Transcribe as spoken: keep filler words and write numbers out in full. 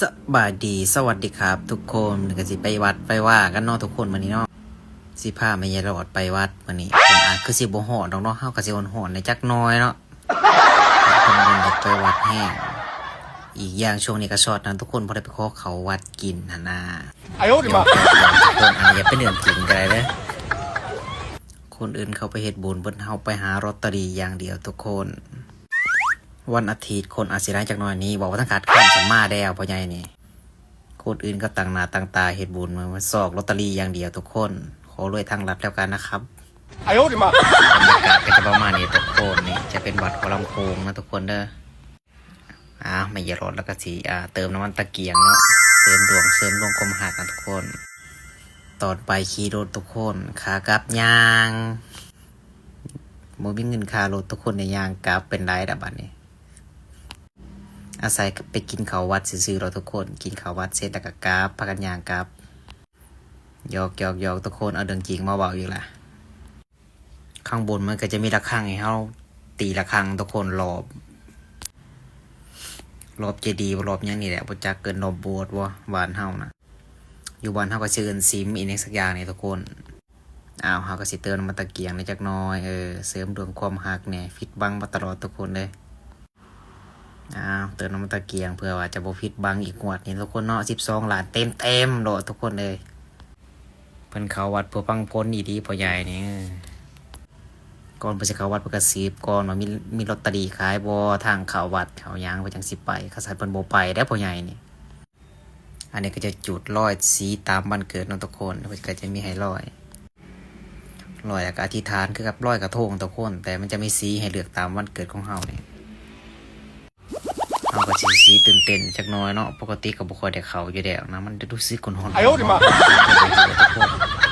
สบายดี สวัสดีครับทุกคน ก็สิไปวัดไปว่ากันเนาะทุกคน มื้อนี้เนาะ สิพาแม่ยายหลอดไปวัดมื้อนี้ เพิ่นอาจคือสิบ่ฮ้อนดอกเนาะ เฮาก็สิฮ้อนๆแหน่จักหน่อยเนาะ เพิ่นบ่อยากไปวัดแฮง อีกอย่างช่วงนี้ก็ซอดนะทุกคน บ่ได้ไปขอเข้าวัดกินหั่นนะ 哎呦我的妈！ ทุกคน อันนี้อย่าเป็นเรื่องจริงก็ได้เด้อ คนอื่นเขาไปเฮ็ดบุญ เพิ่น เฮาไปหาลอตเตอรี่อย่างเดียวทุกคน วันอาทิตย์คนอาจสิหลายจักหน่อยนี้ บอกว่าทั้งขาดข้ามสมมาแล้วพ่อใหญ่นี่ คนอื่นก็ตั้งหน้าตั้งตาเฮ็ดบุญ มาซอกลอตเตอรี่อย่างเดียวทุกคน ขอรวยทางลัดแล้วกันนะครับ 哎呦我的妈！ บรรยากาศก็จะประมาณนี้ทุกคน นี่จะเป็นวัดหัวลำโพงนะทุกคนเด้อ อ่า แม่ยายหลอดแล้วก็สิ อ่า เติมน้ำมันตะเกียงเนาะ เสริมดวง เสริมดวงความฮักนะทุกคน ตอนไปขี่รถทุกคน ขากลับย่าง บ่มีเงินค่ารถทุกคน ได้ย่างกลับ เป็นไรล่ะบัดนี้ อาศัยไปกินข้าววัดซื่อๆ เนาะทุกคน กินข้าววัดเสร็จแล้วก็กลับ พากันย่างกลับ หยอกๆๆ ทุกคน เอาเรื่องจริงมาเว้าอีกละ ข้างบนมันก็จะมีระฆังให้เฮาตีระฆังทุกคน รอบ รอบเจดีย์บ่ รอบหยังนี่แหละ บ่จักเอิ้นรอบโบสถ์บ่ บ้านเฮานะ อยู่บ้านเฮาก็สิเอิ้นสิมอีหยังสักอย่างนี่ทุกคน อ้าว เฮาก็สิเติมน้ำมันตะเกียงแหน่จักหน่อย เออ เสริมดวงความฮักแหน่ ผิดหวังมาตลอดทุกคนเลย อ้าว เติมน้ำมันตะเกียงเพื่อว่าจะบ่ผิดหวังอีกงวดนี้ทุกคนเนาะ สิบสองล้านเต็มๆโลดทุกคนเลย เพิ่นเข้าวัดเพื่อฟังผลอีหลีพ่อใหญ่นี่ เออ ก่อนเพิ่นสิเข้าวัดเพิ่นก็สืบก่อนว่ามี มีลอตเตอรี่ขายบ่ ทางเข้าวัดเข้าหยัง เพิ่นจั่งสิไป คันซั้นเพิ่นบ่ไปเด้อพ่อใหญ่นี่ อันนี้ก็จะจุดร้อยสีตามวันเกิดเนาะทุกคน เพิ่นก็จะมีให้ร้อย ร้อยแล้วก็อธิษฐานคือกับลอยกระทงทุกคน แต่มันจะมีสีให้เลือกตามวันเกิดของเฮานี่ เฮาก็สิสีตื่นเต้นจักหน่อยเนาะ ปกติก็บ่ค่อยได้เข้าอยู่แล้วนะ มันรู้สึกหอนๆ 哎呦我的妈！ ทุกคน